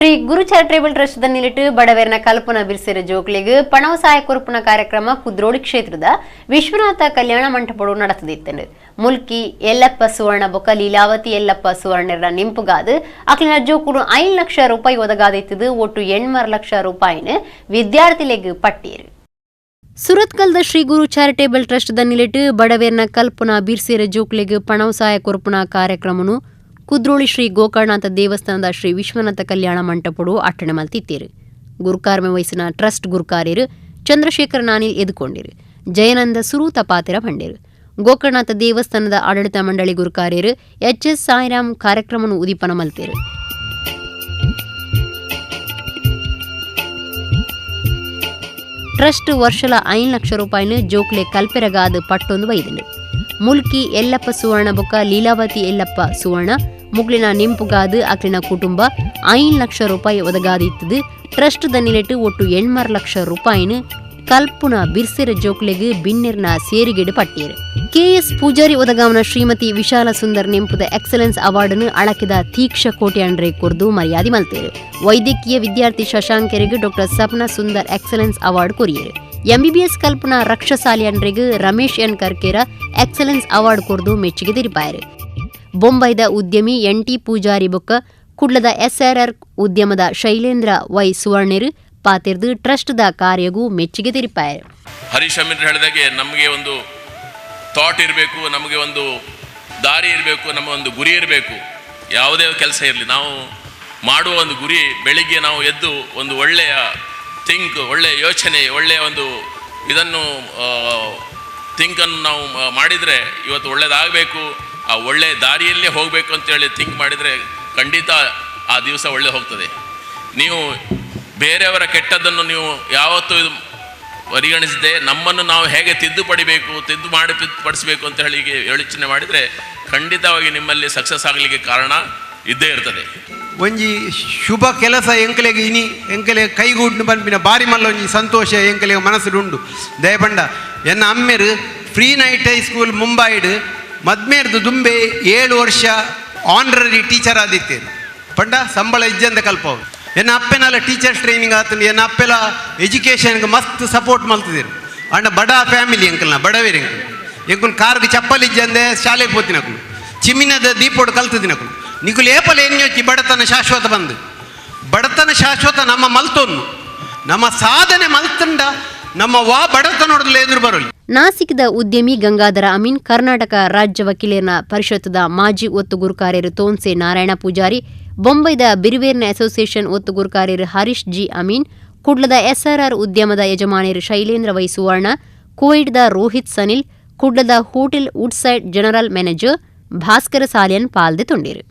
Shri Guru charitable trust the ನಿಲಿಟ್ಟು ಬಡವೆರ್ನ ಕಲ್ಪನಾ ಬಿರ್ಸೆರ ಜೋಕ್ಲೆಗ್ ಪಣವ ಸಹಾಯ ಕೊರ್ಪುನ ಕಾರ್ಯಕ್ರಮ ಕುದ್ರೋಳಿ ಕ್ಷೇತ್ರದ ವಿಶ್ವನಾಥ ಕಲ್ಯಾಣ ಮಂಟಪಡು ನಡೆತದಿತ್ತಂಡು. ಮುಲ್ಕಿ ಯಲ್ಲಪ್ಪ ಸುವರ್ಣ ಬೊಕ್ಕ ಲೀಲಾವತಿ ಯಲ್ಲಪ್ಪ ಸುವರ್ಣರ ನಿಂಪುಗಾದು ಅಕ್ಲಿನ ಜೋಕುಡು 5 ಲಕ್ಷ ರೂಪಾಯಿ ಒದಗಾದಿತ್ತದು ಒಟ್ಟು 8 ಲಕ್ಷ ರೂಪಾಯಿನ ವಿದ್ಯಾರ್ಥಿಲೆಗ್ ಪಟ್ಟಿಯರು. ಸುರತ್ಕಲ್ದ ಶ್ರೀ ಗುರು charitable trust the ನಿಲಿಟ್ಟು ಬಡವೆರ್ನ ಕಲ್ಪನಾ ಬಿರ್ಸೆರ ಜೋಕ್ಲೆಗ್ ಪಣವ ಸಹಾಯ ಕೊರ್ಪುನ ಕಾರ್ಯಕ್ರಮನು ಕುದ್ರೋಳಿ ಶ್ರೀ ಗೋಕರ್ಣನಾಥ ದೇವಸ್ಥಾನದ ಶ್ರೀ ವಿಶ್ವನಾಥ ಕಲ್ಯಾಣ ಮಂಟಪಡು ಅಟ್ಟಣೆ ಮಲ್ತಿತ್ತೀರು. ಗುರುಕಾರ್ಮೆ ವಯಸ್ಸಿನ ಟ್ರಸ್ಟ್ ಗುರುಕಾರ್ಯರು ಚಂದ್ರಶೇಖರ ನಾನಿಲ್ ಎದುಕೊಂಡಿರು. ಜಯನಂದ ಸುರೂತ ಪಾತಿರ ಬಂಡೇರು. ಗೋಕರ್ಣನಾಥ ದೇವಸ್ಥಾನದ ಆಡಳಿತ ಮಂಡಳಿ ಗುರುಕಾರ್ಯರು ಎಚ್ ಎಸ್ ಸಾಯಿರಾಮ್ ಕಾರ್ಯಕ್ರಮನು ಉದೀಪನ ಮಲ್ತೇರು. ಟ್ರಸ್ಟ್ ವರ್ಷಲ 5 ಲಕ್ಷ ರೂಪಾಯಿನ ಜೋಕ್ಲೆ ಕಲ್ಪೆರಗಾದ ಪಟ್ಟೊಂದು ಬೈದನು. ಮುಲ್ಕಿ ಯಲ್ಲಪ್ಪ ಸುವರ್ಣ ಬೊಕ್ಕ ಲೀಲಾವತಿ ಯಲ್ಲಪ್ಪ ಸುವರ್ಣ ಮುಗ್ಲಿನ ನಿಂಪುಗಾದು ಅಕ್ಲಿನ ಕುಟುಂಬ 5 ಲಕ್ಷ ರೂಪಾಯಿ ಒದಗಾದಿತ್ತದು. ಟ್ರಸ್ಟ್ the ನಿಲೆಟ್ಟು ಒಟ್ಟು 8 ಲಕ್ಷ ರೂಪಾಯಿನ ಕಲ್ಪುನ ಬಿರ್ಸೆರ ಜೋಕ್ಲೆಗ್ ಬಿನ್ನೆರ್ನ ಸೇರಿಗೆಡು ಪಟ್ಟಿಯರು. ಕೆಎಸ್ ಪೂಜಾರಿ ಒದಗಾವನ ಶ್ರೀಮತಿ ವಿಶಾಲ ಸುಂದರ್ ನೆಂಪುದ ಎಕ್ಸಲೆನ್ಸ್ ಅವಾರ್ಡ್ನು ಅಳಕಿದ ತೀಕ್ಷ ಕೋಟ್ಯಾಂಡ್ರೆ ಕೊರ್ದು ಮರ್ಯಾದೆ ಮಲ್ತೇರು. ವೈದ್ಯಕೀಯ ವಿದ್ಯಾರ್ಥಿ ಶಶಾಂಕೆರೆಗ್ doctor Sapna Sundar excellence award courier. MBBS ಕಲ್ಪನಾ ರಕ್ಷಸಾಲಿಯನ್ರೆಗ್ Ramesh N Karkera excellence award ಕೊರ್ದು ಮೆಚ್ಚುಗೆ ತಿರಿಪಾಯರು. ಬೊಂಬೈದ ಉದ್ಯಮಿ ಎನ್ ಟಿ ಪೂಜಾರಿ ಬೊಕ್ಕ ಕುಡ್ಲದ ಎಸ್ಆರ್ಆರ್ ಉದ್ಯಮದ ಶೈಲೇಂದ್ರ ವೈ ಸುವರ್ಣರು ಪಾತಿರ್ದು ಟ್ರಸ್ಟ್ದ ಕಾರ್ಯಗೂ ಮೆಚ್ಚುಗೆ ತಿರಿಪಾಯರು. ಹರೀಶ್ ಅಮೀನ್ ಹೇಳಿದಾಗೆ ನಮಗೆ ಒಂದು ಥಾಟ್ ಇರಬೇಕು, ನಮಗೆ ಒಂದು ದಾರಿ ಇರಬೇಕು, ನಮ್ಮ ಒಂದು ಗುರಿ ಇರಬೇಕು. ಯಾವುದೇ ಕೆಲಸ ಇರಲಿ ನಾವು ಮಾಡುವ ಒಂದು ಗುರಿ, ಬೆಳಿಗ್ಗೆ ನಾವು ಎದ್ದು ಒಂದು ಒಳ್ಳೆಯ ಥಿಂಕ್, ಒಳ್ಳೆಯ ಯೋಚನೆ, ಒಳ್ಳೆಯ ಒಂದು ಇದನ್ನು ಥಿಂಕನ್ನು ನಾವು ಮಾಡಿದರೆ ಇವತ್ತು ಒಳ್ಳೆಯದಾಗಬೇಕು, ಆ ಒಳ್ಳೆಯ ದಾರಿಯಲ್ಲೇ ಹೋಗಬೇಕು ಅಂತೇಳಿ ಥಿಂಕ್ ಮಾಡಿದರೆ ಖಂಡಿತ ಆ ದಿವಸ ಒಳ್ಳೆ ಹೋಗ್ತದೆ. ನೀವು ಬೇರೆಯವರ ಕೆಟ್ಟದ್ದನ್ನು ನೀವು ಯಾವತ್ತೂ ಇದು ಪರಿಗಣಿಸದೆ ನಮ್ಮನ್ನು ನಾವು ಹೇಗೆ ತಿದ್ದುಪಡಿಬೇಕು, ತಿದ್ದು ಮಾಡಿ ಪಡಿಸಬೇಕು ಅಂತ ಹೇಳಿ ಯೋಚನೆ ಮಾಡಿದರೆ ಖಂಡಿತವಾಗಿ ನಿಮ್ಮಲ್ಲಿ ಸಕ್ಸಸ್ ಆಗಲಿಕ್ಕೆ ಕಾರಣ ಇದ್ದೇ ಇರ್ತದೆ. ಒಂಜಿ ಶುಭ ಕೆಲಸ ಎಂಕಲೆಗೆ ಇನಿ ಎಂಕಲೆ ಕೈಗೂಡ್ನು ಪನ್ಪಿನ ಬಾರಿ ಮಲ್ಲ ಒಂಜಿ ಸಂತೋಷ ಎಂಕಲೆಗೆ ಮನಸ್ಸುಡು ಉಂಡು. ದಯಪಂಡ ಎನ್ನ ಅಮ್ಮೆರು free night high school ಮುಂಬೈಡ್ ಮದ್ಮೇರ್ದು ದುಂಬೆ 7 ವರ್ಷ ಆನರರಿ ಟೀಚರ್ ಆದಿತ್ತೇನು ಪಂಡ ಸಂಬಳ ಇಜ್ಜಂದ ಕಲ್ಪವು. ಎನ್ನ ಅಪ್ಪೆನೆಲ್ಲ ಟೀಚರ್ಸ್ ಟ್ರೈನಿಂಗ್ ಆತಂದು ಎನ್ನ ಅಪ್ಪೆಲ್ಲ ಎಜುಕೇಷನ್ಗೆ ಮಸ್ತ್ ಸಪೋರ್ಟ್ ಮಲ್ತಿದ್ದೀರು. ಅಂಡ ಬಡ ಫ್ಯಾಮಿಲಿ ಎಂಕಲ್ನ ಬಡವೇರು ಎಂಕಲ್ ಎಂಕುಲ್ ಕಾರ್ಗೆ ಚಪ್ಪಲ್ ಇಜ್ಜಂದೆ ಶಾಲೆಗೆ ಪೋತಿನಕುಲು, ಚಿಮ್ಮಿನದ ದೀಪೋಡು ಕಲ್ತಿದಿನಕುಲು. ನಿಕುಲು ಏಪಲ ಎನ್ಯೋಚಿ ಬಡತನ ಶಾಶ್ವತ ಬಂದು ಬಡತನ ಶಾಶ್ವತ ನಮ್ಮ ಮಲ್ತೊನ್ನು ನಮ್ಮ ಸಾಧನೆ ಮಲ್ತಂಡ ನಮ್ಮ ವಾ ಬಡತನೊಡಲು ಎದುರು ಬರಲಿ. ನಾಸಿಕ್ದ ಉದ್ಯಮಿ ಗಂಗಾಧರ ಅಮೀನ್, ಕರ್ನಾಟಕ ರಾಜ್ಯ ವಕೀಲರ ಪರಿಷತ್ದ ಮಾಜಿ ಒತ್ತು ಗುರುಕಾರ್ಯರು ತೋನ್ಸೆ ನಾರಾಯಣ ಪೂಜಾರಿ, ಬೊಂಬೈದ ಬಿರುವೇರ್ನ ಅಸೋಸಿಯೇಷನ್ ಒತ್ತು ಗುರುಕಾರ್ಯರು ಹರೀಶ್ ಜಿ ಅಮೀನ್, ಕುಡ್ಲದ ಎಸ್ಆರ್ಆರ್ ಉದ್ಯಮದ ಯಜಮಾನಿಯರು ಶೈಲೇಂದ್ರ ವೈ ಸುವರ್ಣ, ಕುವೈಟ್ದ ರೋಹಿತ್ ಸನಿಲ್, ಕುಡ್ಲದ hotel Woodside general manager Bhaskara Salian ಪಾಲ್ದೆ ತೊಂಡಿರು.